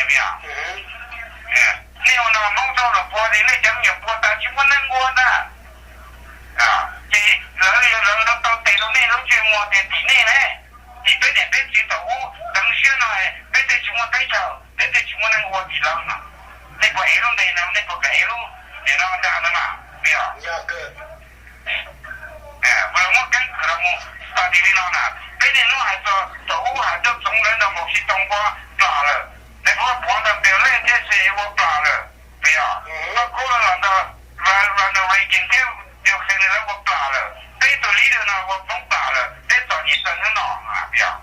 Yog, nej ua no Hmoob Xyooj Lwm Puag ces nej cov me nyuam puag tas tsis muaj neeg ua ntag. Ces lawv yog lawv tau tes rau nej lub ntsej muag tias tim nej ne, tim peb niam peb txiv thaum ub teev siab no, peb tej tsis muaj teb chaws, peb tej tsis muaj neeg ua tim lawv no. Nej puas ev lub npe no, nej puas kam ev lub niam no nra no mas, yog, puas los muaj keeb kwm los mus study li no na? Peb niaj hnub hais txog thaum ub hais coj txoov lawv nrog Maum Xis Toos ua plam lawm, nws puab puav ntawm Bill Clinton thiab Xi ua plam lawm, puas yog? Koj kub los ntawm Ronald Reagan thiab Bill Clinton lawv ua plam lawm, peb tus leader no ua poob plam lawm, peb txom nyem txog hnub no, puas yog?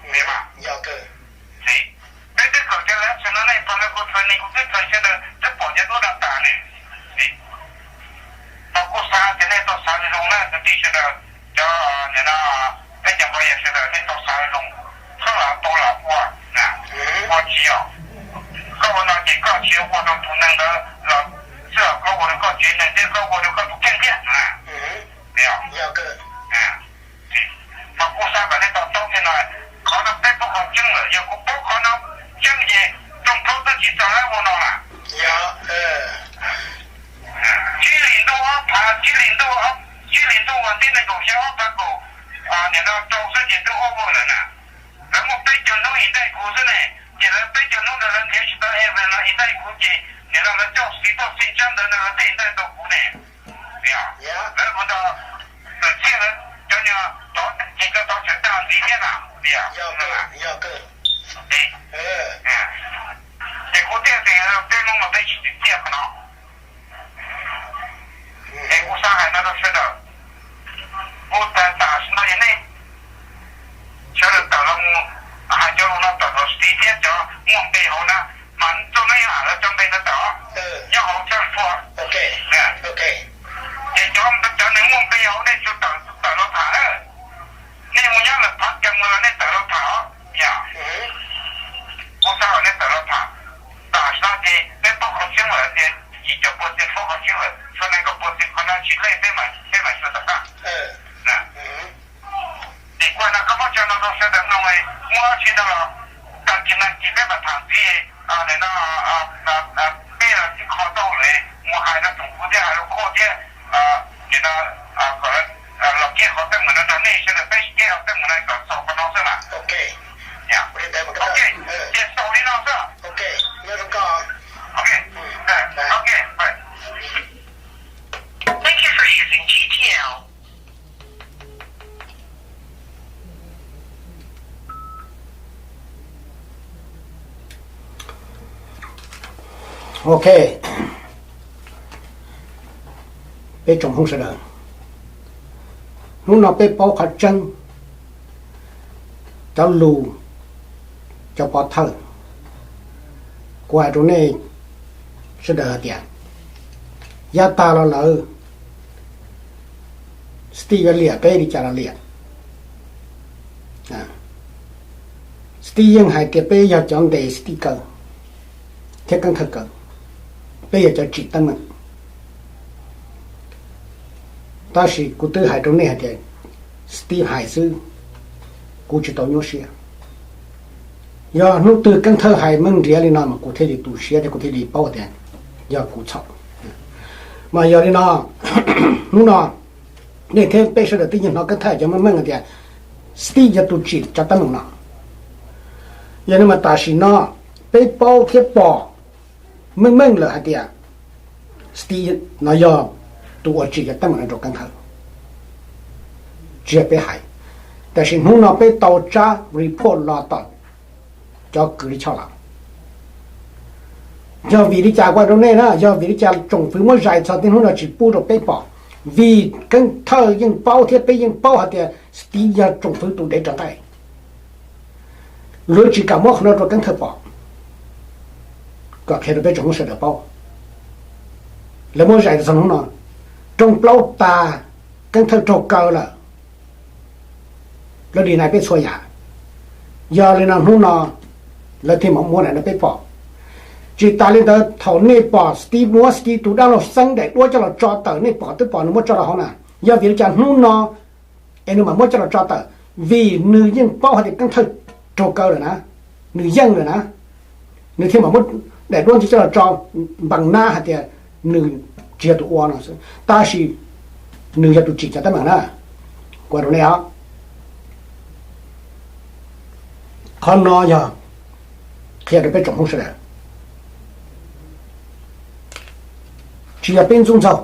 Peb twb kawm cov lab sim no nej pom lawv kuv txhais ne, kuv twb txhais sawv daws twb pom cov duab data ne. Tau kuj xav tias nej tau xav zoo na kwv tij sawv daws, cov niam no, peb cov npawg yawg sawv daws nej tau xav zoo, txhob lam tau lam ua, ua tsis yog. Koj ua no ces koj tsis ua rau tus neeg ntawd los xwb, koj ua rau koj tsev neeg thiab koj ua rau koj tus kheej thiab. Mas kuj xav kom nej to taub thiab no, qhov no peb paub qhov tseeb lawm, yog kuv paub qhov no tseeb ces rooj plaub twb tsis txog lab ua no na. Tsib hlis ntuj ob phav, tsib hlis ntuj, tsib hlis ntuj vas thib nees nkaum xya ob phav kaum, nim no rau xwb ces twb ob voj lawm na. Lawv muaj peb caug hnub in date kuv xwb ne, ces lawv peb caug hnub ntawd lawv nrhiav tsis tau evidence los in date kuv ces nim no lawv coj xis toj xi tsab ntawv no lawv thiaj in date tau kuv ne. Lawv ua tau tawm txhiaj lawv cov nyuag tov ces koj tau tseem tag ntxiv thiab na. Ces kuv thiaj tias peb Hmoob mas peb tsis tsim txiaj qhov no. Es kuv xav hais no rau sawv daws, kuv tas tam sim no es nej sawv daws tawm los mus hais cov lus no tawm rau Steve thiab cov muaj npe hauv na, mas txog no yog lawv cov npe no tawm nyob hauv tshaj fua. Ces cov, cov neeg muaj npe hauv nej tsuas tawm, tawm los tham na. Nej mus nyob lawm phav kees mus los nej tawm los tham os. Yog, kuv xav kom nej tawm los tham. Tam sim no ces peb paub qhov tseeb lawm tias yim caum pua txees paub qhov tseeb lawm, tshuav nees nkaum pua txees qhov no tsis lej peb mam, peb mam xyuas tom qab. Ces kuv hais no koj muab tso no rau sawv daws mloog, muaj dab tsi no los tag kis no ces peb mam tham ntxiv. Nim no peb los tib qho tau lawm, mus hais rau tsoom fwv thiab hais rau Khuj thiab, nim no kom los kiag qhov teeb meem no rau nej sawv daws, peb kiag qhov teeb meem no kom xaus qhov no xwb mas. Ok, ces xaus li no xwb. Ok, nyob zoo koj. Ok, ok. Thank you for using G T L. Ok, peb tsoom Hmoob sawv daws, hnub no peb paub qhov tseeb, cov lus, cov pov thawj, kuv hais rau nej sawv daws hais tias yav tag los lawm, Steve yuav liam peb li cas los liam. Steve yeej hais tias peb yog cov ntes Steve kaw thiab Keeb Thawj kaw, peb yog cov tsim teeb meem. Tab sis kuv twb hais rau nej hais tias Steve hais xwb, kuv tsis tau nyuaj siab. Yog hnub twg Keeb Thawj hais meej nriav li no mas kuv thiaj li tu siab thiab kuv thiaj li paub tias yog kuv txhaum. Mas yog li no, hnub no nej thiab peb sawv daws twb yeej hnov Keeb Thawj cov meej meej tias Steve yog tus tsim cov teeb meem no. Yog li mas tam sim no peb paub thiab pom meej meej lawm hais tias Steve no yog tus uas tsim cov teeb meem no rau Keeb Thawj, tsis yog peb hais. Tab sis hnub no peb tau tsab report los tom cov kws li choj lawm. Yog vim li cas kuv hais rau nej na, yog vim li cas tsoom fwv muab zais txog tib hnub no tsis pub rau peb pom? Vim Keeb Thawj yeej paub thiab peb yeej paub hais tias Steve yog tsoom fwv tus dev raws nqaij. Lawv tsis kam muab qhov no rau Keeb Thawj pom. Kom qhia rau peb tsoom Hmoob sawv daws paub, lawv muab zais txog hnub no, rooj plaub tas, Keeb Thawj raug kaw lawm, lawv deny peb txhua yam. Yog li no hnub no lawv thiaj mam muab daim no peb pom. Tsis tas li ntawd, thaum nej pom Steve muab Steve tus dab laug Xeeb daim duab coj los tso tawm, nej pom twb pom nws muab tso rau hauv na. Yog vim li cas hnub no es nws mam muab coj los tso tawm? Vim nws yeej paub hais tias Keeb Thawj raug kaw lawm na, nws yeej lawm na, nws thiaj mam muab daim duab ntxiv coj los tso npam nab hais tias nws tsis yog tus ua no xwb, tab sis nws yog tus tsim cov teeb meem na. Kuv hais rau nej os, qhov no yog qhia rau peb tsoom Hmoob sawv daws, tsis yog peb ntxub ntxaug.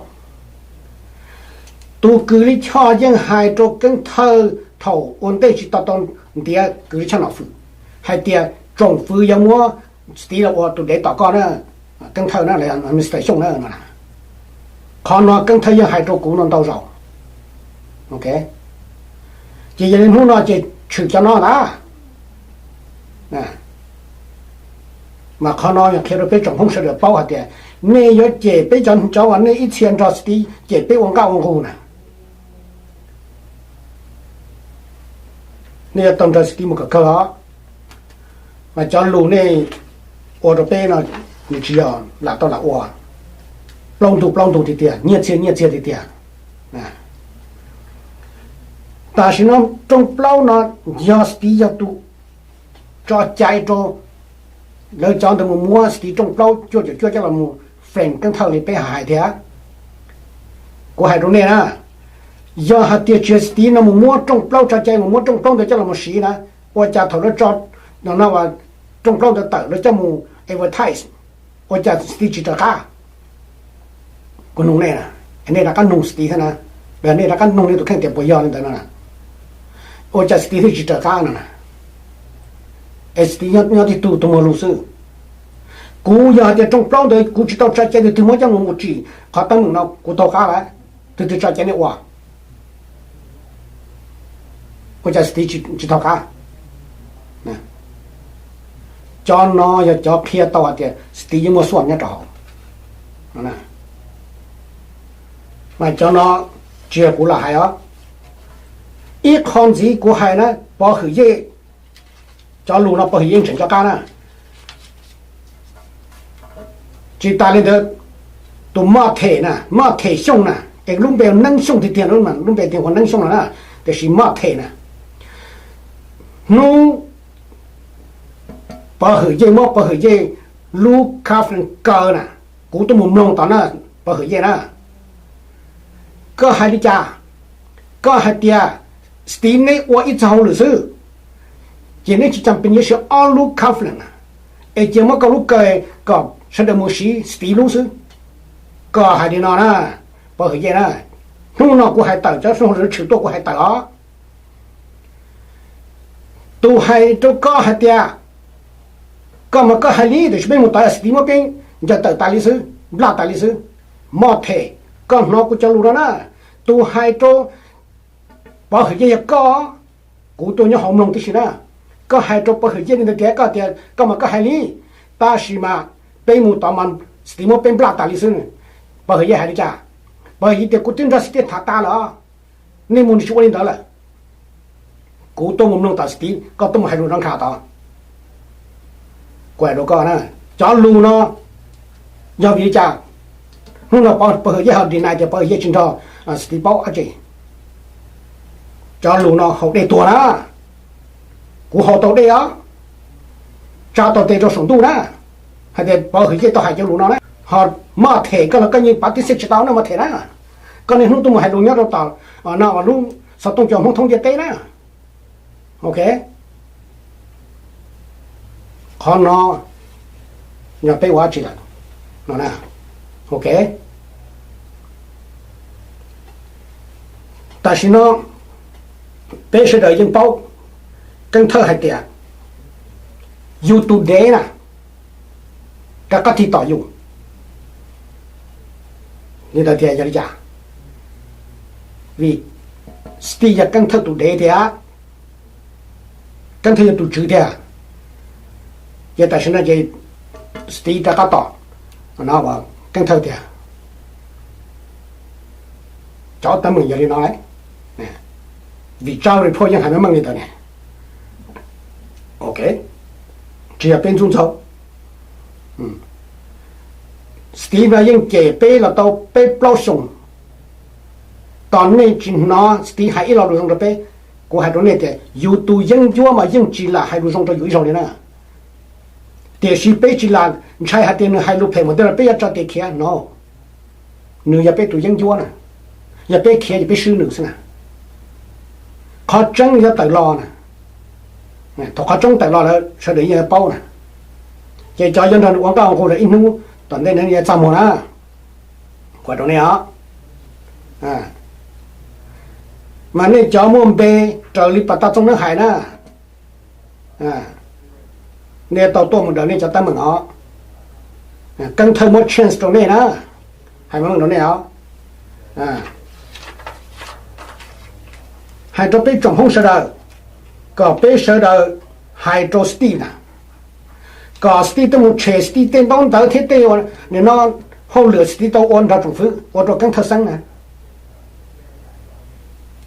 Tus kws Lis Choj yeej hais rau Keeb Thawj thaum ua ntej tsis tau tau ntiav kws Lis Choj nom fwm hais tias tsoom fwv yuav muab Stiv los ua tus dev tom koj na, Keeb Thawj na, Mister Xyooj na no. Qhov no Keeb Thawj yeej hais rau kuv no ntau zaus. Ces yog li hnub no ces tshwm cov no ntag. Mas qhov no yog qhia rau peb tsoom Hmoob sawv daws paub hais tias nej yuav cem peb cov, cov uas nej ib txhia nrog Stiv cem peb ua nqaj ua nqug na, nej yuav tau nrog Stiv mus kom kawg os. Mas cov lus nej ua rau peb no nws tsis yog lam tau lam ua, plaub ntug plaub ntug tiag tiag, nyiaj txiag nyiaj txiag tiag tiag. Tam sim no rooj plaub no yog Stiv yog tus tso cai rau lawv cov ntawd mus muab Stiv rooj plaub cuaj caum cuaj coj los mus frame Keeb Thawj li peb hais thiab. Kuv hais rau nej na, yog hais tias tsis yog Stiv no mus muab rooj plaub, tso cai mus muab rooj plaub ntawd coj los mus siv na, ua cas thaum lawv tso no rooj plaub ntawd tawm lawv coj mus advertise, ua cas Stiv tsis raws qab? Kuv nug nej, nej rov qab nug Stiv thiab na, nej rov qab nug nej tus kheej tias puas yog li ntawd no, ua cas Stiv thiaj tsis raws qab no na? Es Stiv nyob tib tug tus muag lus xwb. Kuv yog hais tias rooj plaub ntawd kuv tsis tau tso cai, tus twg muab coj mus mus tsim qhov teeb meem no kuv taug qab lawm, tus twg tso cai nej ua. Ua cas Stiv tsis taug qab? Cov no yog cov qhia tau hais tias Stiv yeej muaj xuaj nyob rau hauv. Mas cov no tsis yog kuv lam hais os. Ib qho ntxiv kuv hais na, Pov Hwm Yej, cov lus no Pov Hwm Yej tseem nco qab na. Tsis tas li ntawd, tus Moj Them na, Moj Them Xyooj na, es lub npe Neeb Xyooj tiag tiag, lub npe tiag hu Neeb Xyooj no na, tiam sis Moj Them na, hnub Pov Hwm Yej muab Pov Hwm Yej lub conference kaw na, kuv tuaj mus mloog tom na, Pov Hwm Yej na, koj hais li cas? Koj hais tias Stiv neb ua ib txog hauj lwm xwb, ces neb tsis cam pes yuav siv ob lub conference na, es cia muab koj lub kaw kom sawv daws mus siv Stiv lub xwb. Koj hais li no na, Pov Hwm Yej na, hnub no kuv hais tawm, cov hauj lwm tshwm tuaj kuv hais tawm os. Tus hais rau koj hais tias, koj mas koj hais li, tiam sis peb mus tod Stiv muab peb ncaws tawm tas li xwb, nplaj tas li xwb. Moj Them, koj hnov kuv cov lus no na, tus hais rau Pov Hwm Yej yog koj, kuv tuaj nyob hauv mloog tib si na. Koj hais rau Pov Hwm Yej li ntawd tias, koj tias koj mas koj hais li, tab sis mas peb mus tod mas Stiv muab peb nplaj tas li xwb. Pov Hwm Yej hais li cas? Pov Hwm Yej tias kuv twb nrog Stiv tham tas lawm, nej mus nws tsis ua li ntawd lawm. Kuv tuaj mus mloog tom Stiv, koj tuaj mus hais lus rau nkha tod. Kuv hais rau koj na, cov lus no yog vim li cas hnub no Pov Hwm Yej ho deny tias Pov Hwm Yej tsis nrog Stiv paub dab tsi? Cov lus no haus dej tuag na. Kuv haus tau dej os, tsa tau tes rau saum ntuj na, hais tias Pov Hwm Yej tau hais cov lus no na. Ho Moj Them, koj los koj yeej pav tib xij tsis tau na Moj Them na. Koj niaj hnub tuaj mus hais lus nyob rau tom no lub xov tooj cov Hmoob thoob ntiaj teb na. Ok, qhov no yog peb ua dab tsi lawm no na? Ok, tam sim no peb sawv daws yeej paub Keeb Thawj hais tias yus tus dev na, rov qab tig tom yus. Li ntawd tias yog li cas? Vim Stiv yog Keeb Thawj tus dev tiag, Keeb Thawj yog tus tswv tiag. Ces tam sim no ces Stiv rov qab tom no Keeb Thawj tiag. Cov teeb meem yog li no, vim tsab report yeej hais meej meej li ntawd ne. Ok, tsis yog peb ntxub ntxaug. Stiv no yeej cem peb los tau peb plaub xyoos. Tos nej tsis hnov Stiv hais ib lo lus zoo rau peb, kuv hais rau nej tias yus tus yeeb ncuab mas yeej tsis lam hais lus zoo rau yus ib zaug li na. Tiam sis peb tsis lam ntshai hais tias nws hais lus phem mus tej los peb yuav tso tes khiav no. Nws yog peb tus yeeb ncuab na, yog peb khiav ces peb swb nws xwb na. Qhov tseeb yuav tawm los na, thaum qhov tseeb tawm los lawm sawv daws yeej paub na. Ces cov yuav nrog nws ua nkauj ua nqus rau ib hnub tom ntej nws yuav txaj muag na. Kuv hais rau nej os, mas nej cov muaj npe raws li pas toj txooj neeb hais na, nej tau tuaj mus daws nej cov teeb meem os. Keeb Thawj muab chance rau nej na, hais meej rau nej os. Hais rau peb tsoom Hmoob sawv daws, kom peb sawv daws hais rau Steve na, kom Steve tuaj mus tshem Steve tej ntaub ntawv thiab tej nim no hauj lwm Steve tau ua nrog tsoom fwv ua rau Keeb Thawj xeeb na.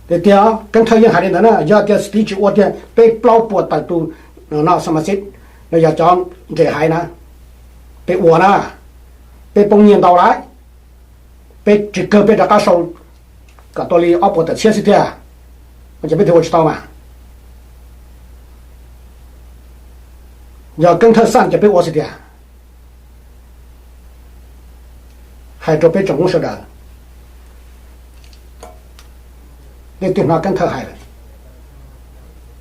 Tiag tiag Keeb Thawj yeej hais li ntawd na, yog tias Steve tsis ua tiag peb plaub puas tawm tus no xa mas xib, no yog cov nres hais na, peb ua na, peb poob nyiaj ntau lawm, peb tsis kawg peb rov qab sau kom tau li ob puas tawm txhiab xwb tiag, ua cas peb thiaj ua tsis tau mas. Yog Keeb Thawj xaj ces peb ua xwb tiag. Hais rau peb tsoom Hmoob sawv daws, nej twb hnov Keeb Thawj hais lawm,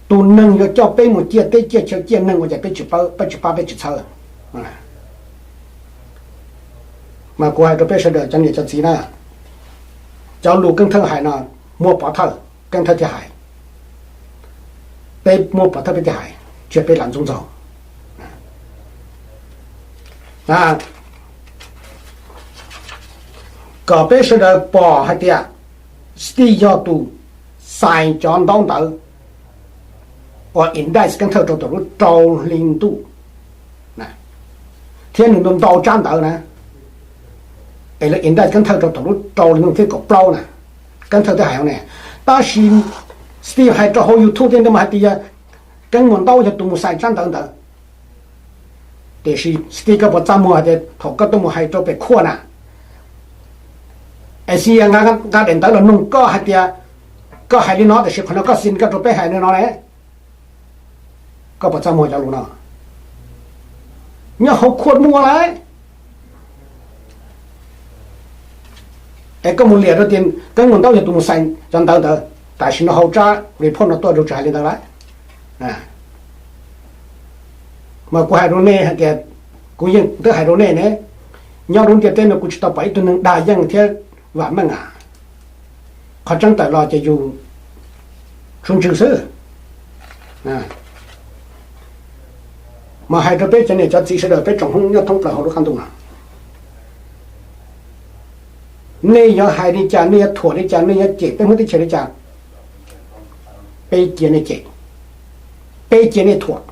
tus neeg yuav coj peb mus ciaj teb ciaj chaw ciaj neeg ua cas peb tsis pab, peb tsis pab peb tsis txhawb. Mas kuv hais rau peb sawv daws cov niam cov txiv na, cov lus Keeb Thawj hais no muaj pov thawj, Keeb Thawj thiaj hais, peb muaj pov thawj peb thiaj hais, tsis yog peb lam ntxub ntxaug. Kom peb sawv daws pom hais tias Steve yog tus xais cov ntaub ntawv uas indict Keeb Thawj rau tom lub rau hli ntuj thiab nws ntau tsab ntawv na, es lawv indict Keeb Thawj rau tom lub rau hli ntuj thib kaum plaub na. Keeb Thawj twb hais hauv ne, tab sis Steve hais rau hauv YouTube thiab ntawd mas hais tias yog Keeb Muas Ntaub yog tus mus xais tsab ntawv ntawd. Tiam sis Steve koj puas txaj muag hais tias thaum koj tuaj mus hais rau pem khuaj na, es xi nqa daim ntawv los nug koj hais tias koj hais li no tiam sis qhov no koj xi koj rau peb hais li no ne, koj puas txaj muag cov lus no? Nyob hauv khuaj muaj lawm. Es koj mus liam rau tias Keeb Muas Ntaub yog tus mus xais cov ntawv ntawd, tam sim no hauv tsab report no tuaj rau tsis hais li ntawd lawm. Mas kuv hais rau nej hais tias, kuv yeej twb hais rau nej ne, nyob lub ntiaj teb no kuv tsis tau pom ib tug neeg dag yeej thiab vam meej a. Qhov tseeb tawm los ces yus sub ntswg xwb. Mas hais rau peb cov niam cov txiv sawv daws peb tsoom Hmoob nyob thoob plaws hauv lub qab ntuj no, nej yuav hais li cas, nej yuav thuam li cas, nej yuav cem peb Hmoob teb chaws li cas, peb cia nej cem, peb cia nej thuam.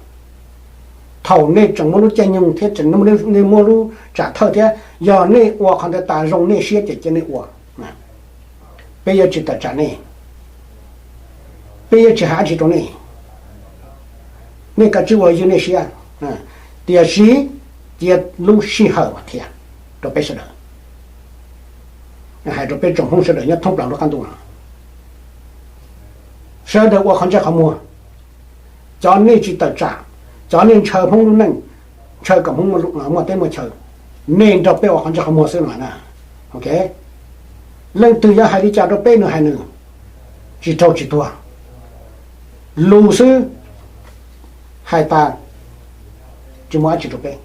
Thaum nej tseem muaj lub caij nyoog thiab tseem nej muaj lub tsam thawj thiab, yog nej ua qhov ntawd tas zoo nej siab ces cia nej ua. Peb yuav tsis tawm tsam nej, peb yuav tsis hais dab tsi rau nej. Nej kav tsij ua ywj nej siab, tiam sis cia lub sij hawm mas qhia rau peb sawv daws. Hais rau peb tsoom Hmoob sawv daws nyob thoob plaws lub qab ntuj no, sawv daws ua qhov ntsej qhov muag. Cov nej tsis tawm tsam, cov nej ntshaw Hmoob lub neej, ntshaw kom Hmoob muaj teb muaj chaw, nej nrog peb ua qhov ntsej qhov muag xwb no na. Leej twg yuav hais li cas rau peb nws hais nws, tsis raug tsis tuag, lus xwb, hais tas tsis muaj dab tsi rau peb.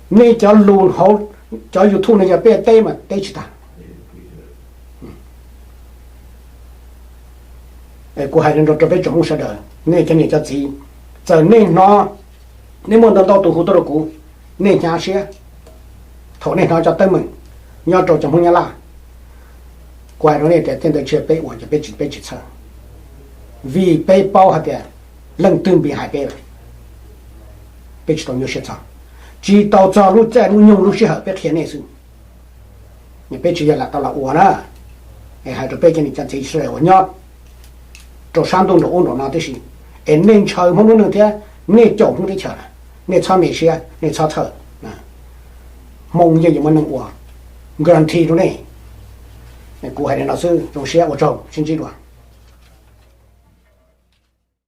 Nej cov lus hauv cov YouTube no yog peb teb mas teb tsis tag. Kuv hais rau peb tsoom Hmoob sawv daws, nej cov niam cov txiv, txawm nej hnov, nej muaj ntau ntau tus hu tuaj rau kuv, nej hnyav siab thaum nej hnov cov teeb meem nyob rau cov Hmoob Nyab Laj. Kuv hais rau nej tias tej ntawd tsis yog peb ua ces peb tsis, peb tsis txhawj, vim peb paub hais tias leej twg npis hais peb lawm, peb tsis tau nyuaj siab txog, tsis tau txog lub caij lub nyoog lub sij hawm peb qhia nej xwb. Peb tsis yog lam tau los ua na. Es hais rau peb cov niam cov txiv sawv daws uas nyob rau sab ntuj nraum ub nraum no tib si, es nej ntshaw Hmoob lub neej thiab nej caum Hmoob teb chaws na, nej txhob me siab, nej txhob txhawj. Hmoob yeej yuav muaj neeg ua, guarantee rau nej. Kuv hais li no xwb, zoo siab ua tsaug, sib ntsib dua.